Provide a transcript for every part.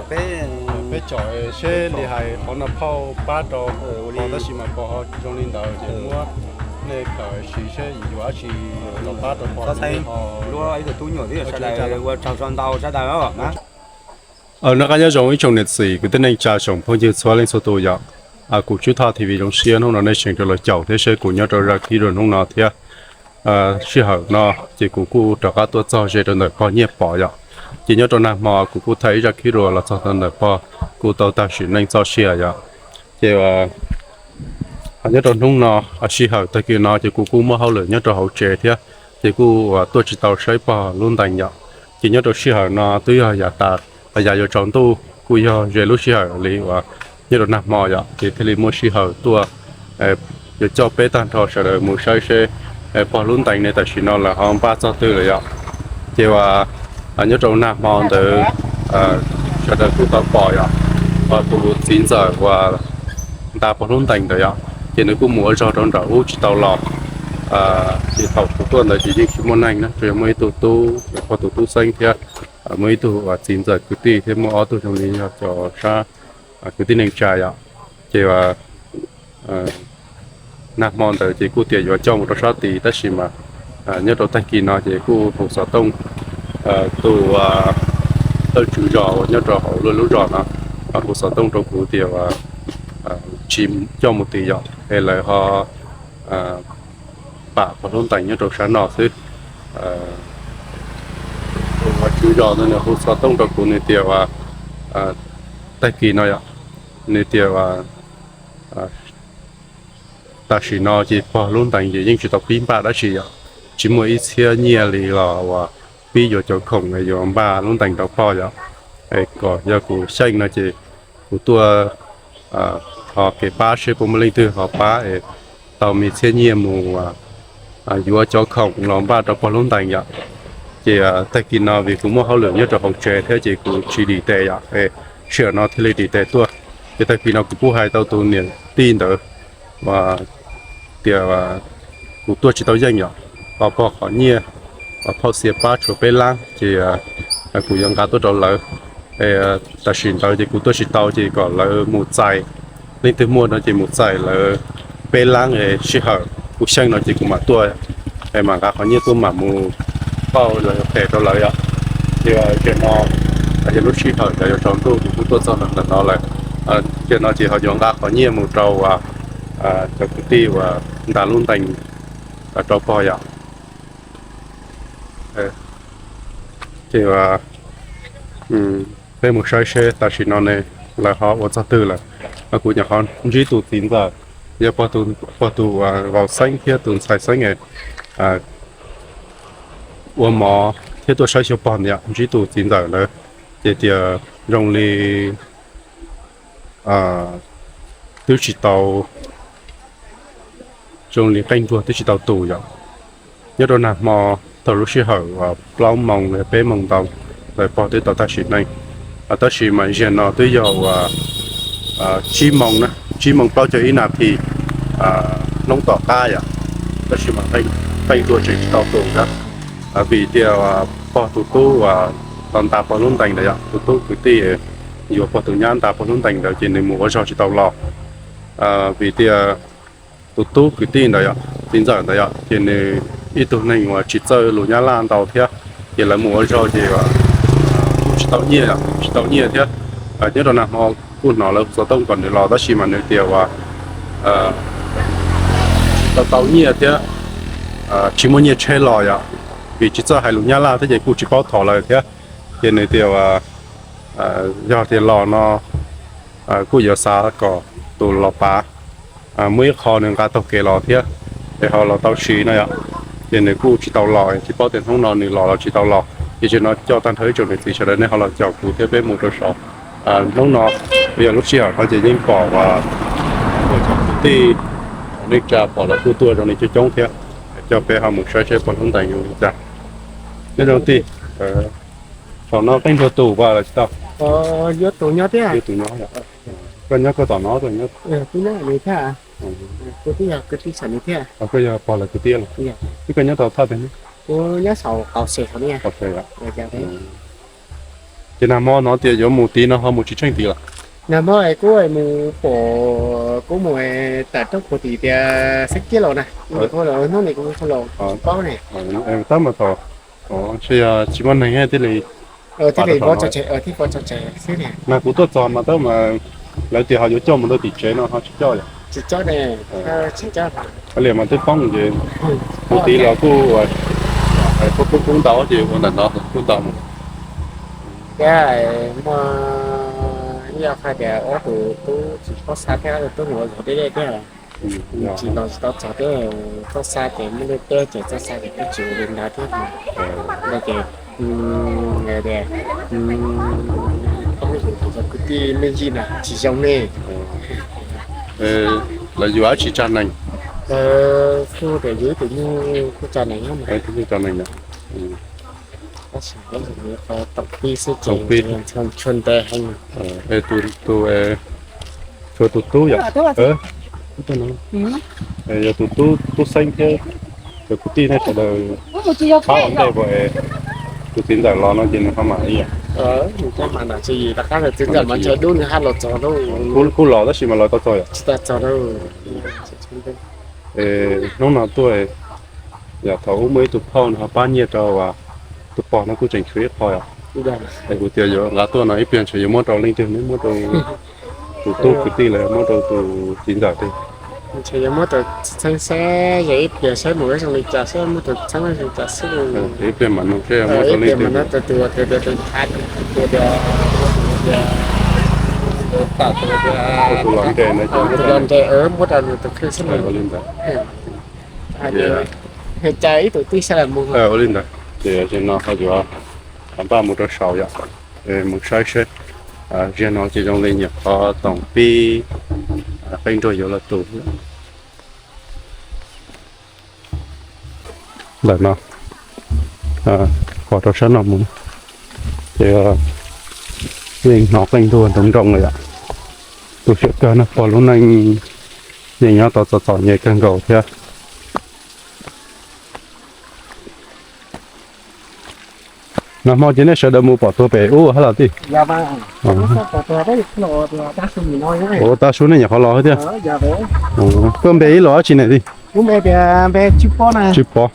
Peb tsom seb li hais qhov no phauj pab rau pog, tab sis mas pog ho zoo li ntawd ces muab nej kawm siv seb yuav dab tsi los pab rau pog. Noj qab nyob zoo ib tsoom niam txiv kwv tij neej tsa tsoom phooj ywg txhua leej txhua tus yom. Kuv Tswb Thoj T V zoo siab hnub no nej tseem rov los caum thiab seb kuv nyob rau zaj clip rau hnub no thiab. Sij hawm no ces kuv kuj rov qab tuaj txog ze rau ntawm pog Nyiaj Pov yom. Ces nyob rau nag hmo kuv kuj thaij ib zaj clip rau los txog rau ntawm pog kuj tau tag sim neej txoj sia yom. Ces nyob rau hnub no, sij hawm tag kis no ces kuv kuj muaj hauj lwm nyob rau hauv tsev thiab, ces kuj tuaj tsis tau saib pog lub ntees yom. Ces nyob rau sij hawm no twb yog yav tas, yav yuav tsaus ntuj kuj yog ze lub sij hawm li uas nyob rau nag hmo yom, ces thiaj li muaj sij hawm tuaj, yuav coj peb tag nrho sawv daws mus saib seb pog lub ntees ne tam sim no lawv ho npaj txog twg lawm yom. Ces uas nyob rau nag hmo ntawd sawv daws kuj tau pom yom, uas tus txiv ntxawm uas nta pog lub ntees ntawd yom, ces nws kuj mus ua zog rau nram ub tsis tau los. Ces thaum kuv tuaj ntawd ces yeej tsis muaj neeg na, tsuas yog muaj ib tug tub, pog tus tub xeeb thiab muaj ib tug uas txiv ntxawm kwv tij thiab muaj ob tug zoo li yog cov sab kwv tij neej tsa yom. Ces nag hmo ntawd ces kuj tias yuav coj mus rau sab tid tab sis mas nyob rau tag kis no ces kuj hu xov tooj, tus thawj tswv zos uas nyob rau hauv lub zos no hu xov tooj rau kuv tias tsis coj mus tid yom, es lawv ho pam pog lub ntees nyob rau sab no xwb. Tus thawj tswv zos ntawd nws hu xov tooj rau kuv nws tias tag kis no yom, nws tias tam sim no ces pog lub ntees ces yeej tsis tau pib npaj dab tsi yom, tsis muaj ib txhiab nyiaj li los uas pib yuav cov khoom yuav npaj lub ntees rau pog yom. Es kom yog kuv xyeej no ces kuv tuaj thov kev pab seb puas muaj leej twg ho pab es tau me txhiab nyiaj mus yuav cov khoom los npaj rau pog lub ntees yom. Ces tag kis no vim kuv muaj hauj lwm nyob rau hauv tsev thiab ces kuv tsis dim tes yom, sij hawm no thiaj li dim tes tuaj. Ces tag kis no kuv kuj hais tau tus niam tij ntawd tias kuv tuaj tsis tau yeej yom, pog qhov nyiaj, phauj xias pab tshuav peb lab ces kuv yuav nqa tuaj rau lawv. Tam sim ntawd ces kuv tuaj tsis tau ces kom lawv mus txais, leej twg muaj no ces mus txais lawv peb lab, sij hawm kuv xyeej no ces kuv mam tuaj, es mam nqa qhov nyiaj tuaj mam mus pauj lawv qhia rau lawv yom. Ces tiam no yog lub sij hawm ces yuav tsaus ntuj kuv kuj tuaj txog ntawm no lawm. Tiam no ces ho yuav nqa qhov nyiaj mus rau cov kwv tij uas nta lub ntees rau pog yom. Ces peb mus saib seb tam sim no ne lawv ho ua txog twg lawm. Kuv nyuam qhuav ntsib tus txiv ntxawm, yog pog tus vauv xeeb thiab tus ntxhais xeeb ua mov thiab tuaj saib xyuas pog ntawd, ntsib tus txiv ntxawm ntawd ces tias zoo li twb tsis tau, zoo li qeej nruas twb tsis tau tus yom. Nyob rau nag hmo thaum lub sij hawm plaub moos peb moos ntau, lawv pog twb tau tag sim neej. Tab sis mas zaum no twb yog uas tsib moos na, tsib moos plaub caug ib nas this hnub tom qab yom, tab sis mas qeej nruas tseem tsis tau tus na. Vim tias pog tus tub uas los nta pog lub ntees ntawd yom, tus tub kwv tij yuav pog tus nyab nta pog lub ntees ntawd ces nws mus ua zog tsis tau los. Vim tias tus tub kwv tij ntawd yom, txiv ntxawm ntawd yom, ces nws ib tug neeg uas tsis txawj lus Nyab Laj ntau thiab, ces lawv mus ua zog ces tsis tau nyiaj, tsis tau nyiaj thiab. Nyob rau nag hmo kuj hnov lawv xov tooj kom nws los tab sis mas nws tias uas tsis tau tau nyiaj thiab tsis muaj nyiaj tsheb los yom, vim tsis txawj hais lus Nyab Laj thiab ces kuj tsis paub thov lawv thiab. Ces nws tias uas yog tias los no kuj yuav xav kom tus los pav muaj ib qho nws nqa taug kev los thiab, es ho los tau siv no yom. Ces nws kuj tsis tau los, tsis paub tias hnub no nws los los tsis tau los. Ces zaum no coj tag nrho ib tsoom niam txiv sawv daws nej ho los caum kuv thiab peb mus rau saud. Hnub no yog lub sij hawm no ces yeej pom uas muaj cov kwv tij neej tsa pom lawv kuj tuaj zoo li coob coob thiab. Coj peb ho mus saib seb pog lub ntees zoo li cas. Nyob zoo tij, saum no qeej nruas tus pog los tsis tau? Yuav tus nyob thiab. Yuav tus nyob. Koj nyob koj tom no, koj nyob. Koj yog pog lawv kwv tij los? Wb koj nyob tau thaj twg? Nyob saum qaum se. Ces nag hmo no tias yuav mus tid no ho mus tsis tsheej tid los? Nag hmo kuv mus pom, kuv mus tawm roob puag tim tias Xeeb Kiab los na, hnub no kuv mus los paub ne. Tab mas thaum, tsis muaj neeg thiaj li, thiaj li, thiaj pov tso tseg xwb. Mas kuv tuaj txog mas tab mas lawv tias ho yuav coj mus rau tim tsev no ho tsis coj yom? Tsis coj ne, tsis coj. Li mas twb poob ces kuv tid los kuj, kuj, kuj ntau ces ua ntawm no kuj ntau. Thiab muaj ib yam hais tias ob tug tub tsis paub xa thiab, ob tug tub mus ua zog deb deb thiab, tsis los tsis tau txog thiab. Txoj xa ces muaj lub teb ces txoj xa ces twb tsis ua li ntawd thiab. Ntawd ces tias kwv tij me ntsis na tsis zoo ne. Lawv yuav dab tsi tsa nees? Kuj tias yus ib tug nyuj kuj tsa nees, tsa nees. Tab sis qhov tau pib xwb ces tau pib, tau pib. Tus, tus, tshuav tus tub yom? Yog tus tub, tub Xeeb thiab cov kwv tij nej sawv daws pab ua ntej, tus txiv ntxawm los no ces nws ho mam li yom? Txiv ntxawm mas ntshe dub nws haj los txog lauj. Kuj los tab sis mas los tau txog yom? Tsis tau txog lauj. Hnub no tuaj yog thaum ub muaj ib tug phauj nws ho pab nyiaj rau tus pog no kuj tseem tshuav ib qho yom. Es kuv tias yuav nqa tuaj no ib pliag ntshe yuav muab rau leej twg ne, muab rau tus tub kwv tij los muab rau tus txiv ntxawm twg? Ntshe yuav muab rau txheeb saib yog ib pliag saib mus zoo li cas, saib muab rau txheeb zoo li cas xwb. Ib pliag mam nug seb muab rau leej twg. Tus los nres no, tus los nres muab rau nws tus kheej xwb. Ua li ntawd. Ua li ntawd ces no ho yuav npaj mus rau saud yom. Mus saib seb ziag no ces zoo li nyiam qhov toom pib qeej nruas yuav los tus ntawm no, pog rau sab no mus ces yeej hnov qeej nruas nroo nroo lawm yom. Tu siab kawg no, pog lub neej yeej nyob tau txom txom nyem kawg nkaus thiab. Nag hmo ces nej sawv daws mus pom tuag pem ub hab los tij? Ua tab su nej nyuam qhuav los thiab. Koj npe ib los dab tsi ne tij? Tswb Pob.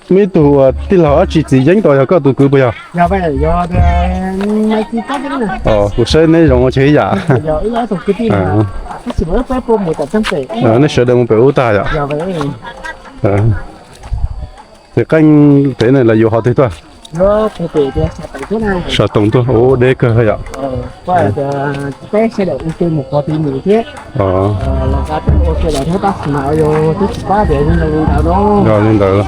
Muaj ib tug tij laug dab tsi txiv yeeb tau yog koj tus kwv puas yog? Kuv saib neb zoo ua tshee ib yam. Nej sawv daws mus pem ub tag yom? Ces qeej pem ne los yuav qhov twg tuaj? Sam toom tuaj, ua deb kawg yom. Li ntawd.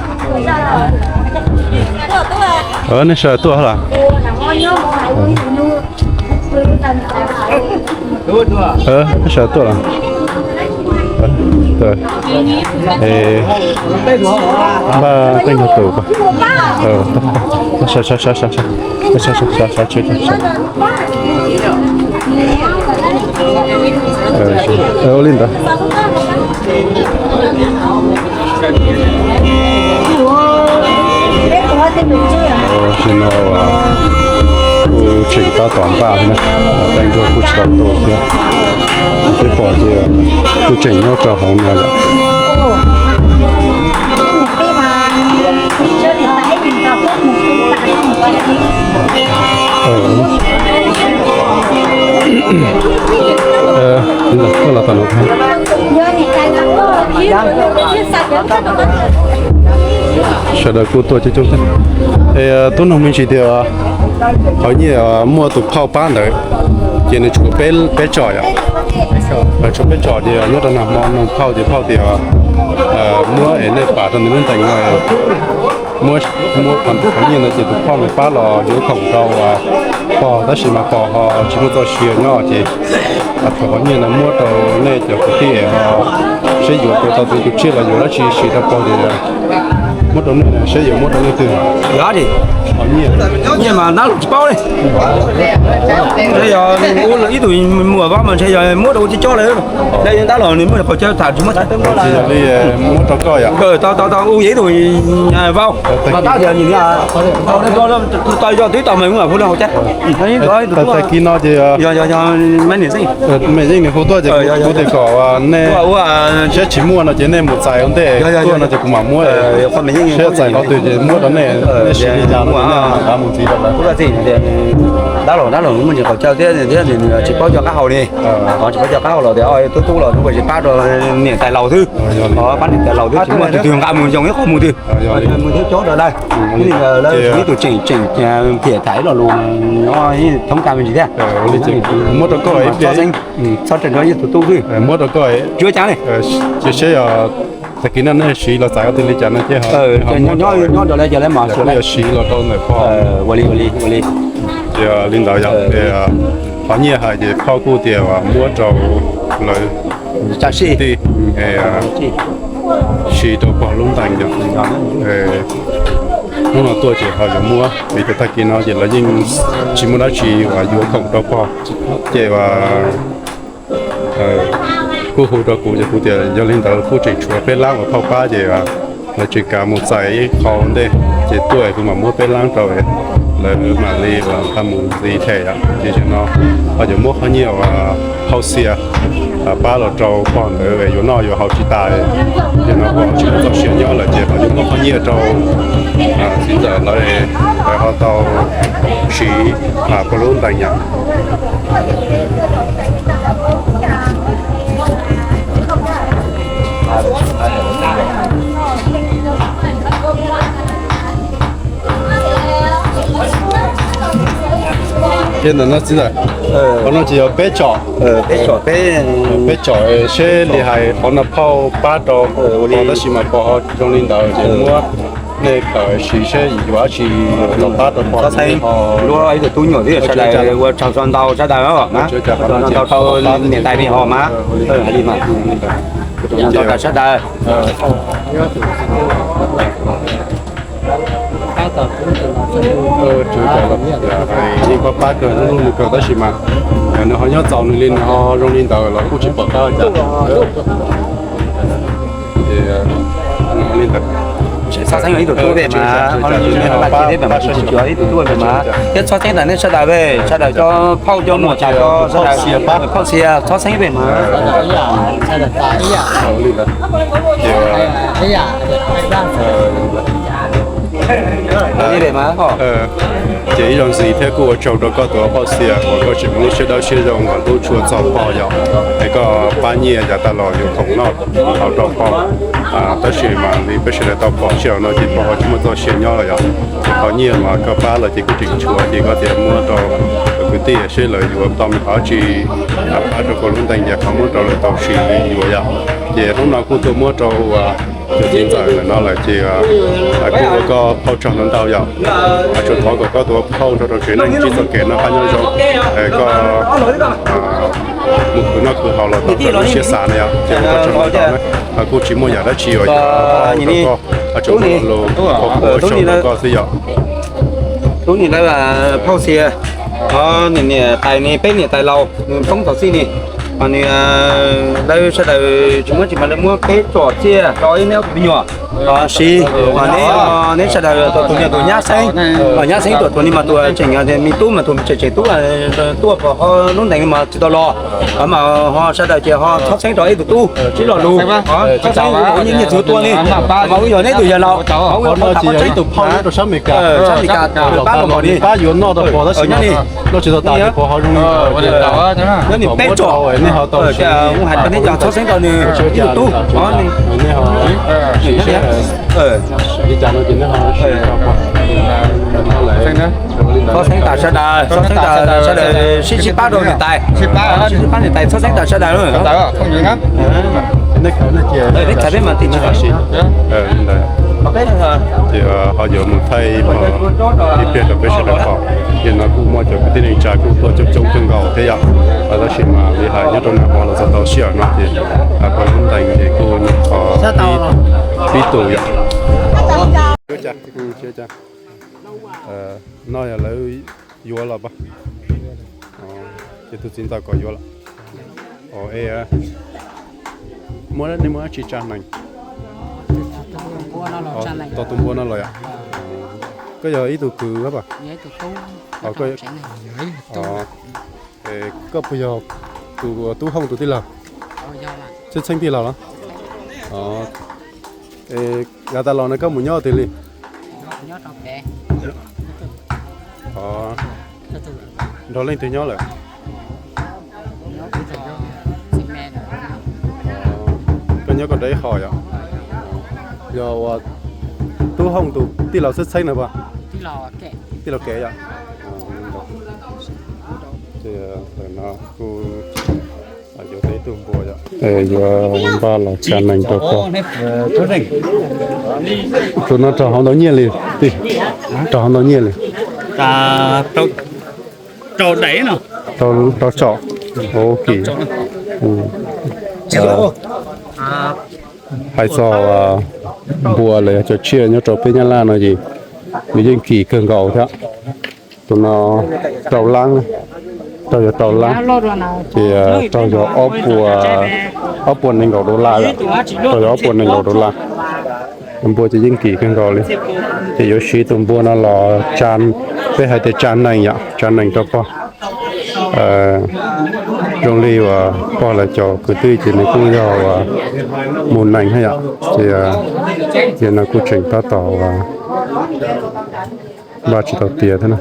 Nej sawv daws tuaj los? Nej sawv daws tuaj los? Npaj qeej nruas tus. Ua li ntawd. Tam sim no kuj tseem tab tom npaj na, qeej nruas kuj tsis tau tus thiab. Peb pom tias kuj tseem nyob rau hauv no lawm. Sawv daws kuj tuaj coob coob thiab. Es tub nug me ntsis tias qhov nyiaj muaj tus phauj pab ntawd ces nws tshuav peb tsom yom? Tshuav peb tsom ces nyob rau nag hmo nug phauj ces phauj tias muab es nej pam rau nws lub ntees no, muab, muab qhov nyiaj ntawd ces tus phauj nws pab los yuav khoom rau pog, tab sis mas pog ho tsis muaj txoj sia nyob ces tshuav qhov nyiaj ntawd muab rau nej cov kwv tij es ho seb yuav tau tus tsiaj los yuav dab tsi siv rau pog ces muab rau nej, seb yuav muab rau leej twg. Nyiaj mas dab laug tsis paub li. Ntshe yog ib tug muam vauv mas ntshe yog muab rau ua cov cov lawm. Dab laug nws muaj qhov chaw tham tsis muaj. Muab rau koj yom. Tau tau tau, ua yog ib tug vauv mas tab tias tau tau twb tau mas ua phu laj hauv cab. Tag kis no ces yog yog yog me niam xeeb, me yeej nws hu tuaj ces kuv tias kom nej siab tsis muaj no ces nej mus txais ua ntej, tuaj no ces kuv mam muab. Siab txais qhov twg ces muab rau nej, nej siv li cas no nej mam mus ntxiv rau lawv. Dab laug dab laug muaj ntsis qhov chaw thiab thiab nws tsis paub cov qab hau li. Tsis paub cov qab hau los tias tub tub los tub tsis pab rau niam tais laus xwb. Pab niam tais laus xwb, tsis muaj tus twg nqa mus yoo ib qho mus twg. Mus thiab cov rau lawv, lawv ib tug tseem tseem phiam tham ib lo lus thoob kas me ntsis thiab. Muab rau koj ib pliag, txhob tseem rau ib tug tub xwb. Muab rau koj, tsuav cas li. Ces seb yog tag kis no nej siv los txais ua li cas no ces nyob rau lawv ces lawv mam siv los rau ntawm phauj. Ua li ua li ua li. Ces li ntawd yog qhov nyiaj hais ces phauj kuj tias muab rau lawv tij siv rau pog lub ntees yom. Hnub no tuaj ces ho yuav muab vim tias tag kis no ces lawv yeej tsis muaj dab tsi uas yuav khoom rau pog, ces kuj hu rau kuv ces kuv tias yog li ntawd kuj tseem tshuav peb lab uas phauj pab ces lawv tsis kam mus txais ib qho ua ntej, ces tuaj kuv mam muab peb lab rau lawv mam li uas nqa mus ntxiv them yom. Ces zaum no ho yuav muab qhov nyiaj uas phauj Xia pab los rau pog ntawd yuav noj yuav haus tsis tas, ces no pog tsis txaus siab nyob lawm ces ho yuav muab qhov nyiaj rau txiv ntxawm lawv, lawv ho tau siv pog lub ntees yom. Ces ntawm no txiv ntxawm, qhov no ces yog peb tsom, peb tsom seb li hais qhov no phauj pab rau pog tab sis mas pog ho zoo li ntawd ces muab nej kawm siv seb yuav dab tsi los pab rau pog. Luag ib tug tub nyuam twb yog sawv daws ua tsaug ntau sawv daws na, tsaug ntau rau niam tais li hos mas, hais li mas, tsaug ntau rau sawv daws. Yeej pab pab kawg, lub ntuj nws kawg tab sis mas nws ho nyob txaus nws li, nws ho zoo li ntawd los kuj tsis pom qab cas. Txhob txheeb ib tug tub pem mas, tsis tsis ib tug tub pem mas, thiab txhob txheeb tas nej sawv daws pem, sawv daws cov phauj cov muam tas cov sawv daws, phauj Xia txhob txheeb pem mas. Ces ib zaug ntxiv thiab kuj ua tsaug rau koj tus phauj Xia uas koj tseem muaj lub siab dawb siab zoo kom tub tshua txog pog yom, es koj pab nyiaj yav tas los yuav khoom noj haus rau pog. Tab sis mas li peb sawv daws tau pom sij hawm no ces pog ho tsis muaj txoj sia nyob lawm yom. Qhov nyiaj mas koj pab los ces kuj tseem tshuav ces koj tias muab rau kwv tij seb lawv yuav tau me qhov dab tsi pab rau koj lub ntees ces ho muab rau lawv tau siv yuav yom. Ces hnub no kuj tuaj muab rau cov txiv ntxawm ntawm no lawm ces kuj ua koj phauj tsaug ntau ntau yom. Tsuas thov kom koj tus ua phauj nrog rau tsev neeg ntsib txoj kev noj qab nyob zoo, koj mus khwv noj khwv haus los tau raws lub siab xav na yom. Ces ua koj tsaug ntau ntau na, kuj tsis muaj yam dab tsi uas yuav rau koj, tsuas muaj lo lus ua tsaug rau koj xwb yom. Tub ni lawv phauj Xia, ho niam tais ni peb niam tais laus nws poob tau txij ni, ho nws lawv sawv daws tsis muaj tsis mas lawv muab peb tsom txiaj rau ib neb tus me nyuam siv. Ho neb, neb sawv daws tus niam tus nyab xeeb, nyab xeeb tuaj tus ni mas tus tseem me tub mas tus tseem tseem tub tuaj pom ho lub ntees mas tsis tau los, ho mas ho sawv daws ces ho txhob txheeb rau ib tug tub sib lo lus, txhob txheeb nyiaj txhua tua li, mas wb yog neb tus yawg laus, wb yog thaum qhov tseeb tus phauj nyob rau sab Amelikas, sab Amelikas pab los kom ni pab yuav noj rau pog tab sis nyob ni, noj tsis tau tas pog ho zoo li nyob ni peb tsom, nej ho tau, hais rau neb cov txhob txheeb rau nws ib tug tub, nej ho li cas no ces nej ho txhob txheeb tas sawv daws, txhob txheeb tas sawv daws sib sib pab rau niam tais, sib sib pab niam tais txhob txheeb tas sawv daws. Peb txhais peb mas tim tsis tau siv. Ces ho yuav mus thaij ib pliag rau peb sawv daws pom, ces no kuj muaj cov kwv tij neej tsa kuj tuaj coob coob kawg nkaus thiab yom. Tab sis mas li hais nyob rau nag hmo los txog tau sij hawm no ces pog lub ntees ces kuj nyuam qhuav pib tus yom. No yog lawv yuav los pab? Ces tus txiv ntxawm kom yuav los. Muab, nej muab dab tsi tsa nees? Tos tus npua no los yom? Koj yog ib tug kwv pab? Koj puas yog tus Tub Hooj tus tij laug? Txheeb txheeb tij laug los? Yav tas los no koj mus nyob twg li? Nrog leej twg nyob lawm? Koj nyob koj nrog ib qho yom? Yog uas Tub Hooj tus tij laug txheeb txheeb na pab? Tij laug kev yom? Kuj yuav tau ib tug npua yom. Yuav npaj los tsa nees rau koj. Tus no raug hauv ntau nyiaj li tij? Raug hauv ntau nyiaj li? Rau tsom. Ok. Hais txog npua los yog cov tsiaj nyob rau peb Nyab Laj no ces nws yeej kim kawg nkaus thiab. Tus no rau lab, raug yog rau lab, ces raug yog ob puas, ob puas nees nkaum dollar, raug yog ob puas nees nkaum dollar. Npua ces yeej kim kawg nkaus li, ces yuav siv tus npua no los tsa, peb hais tias tsa nees yom, tsa nees rau pog. Zoo li uas pog lawv cov kwv tij ces nws kuj yog uas mus nees thiab yom, ces yog no kuj tseem tab tom uas npaj tsis tau tiav thiab na.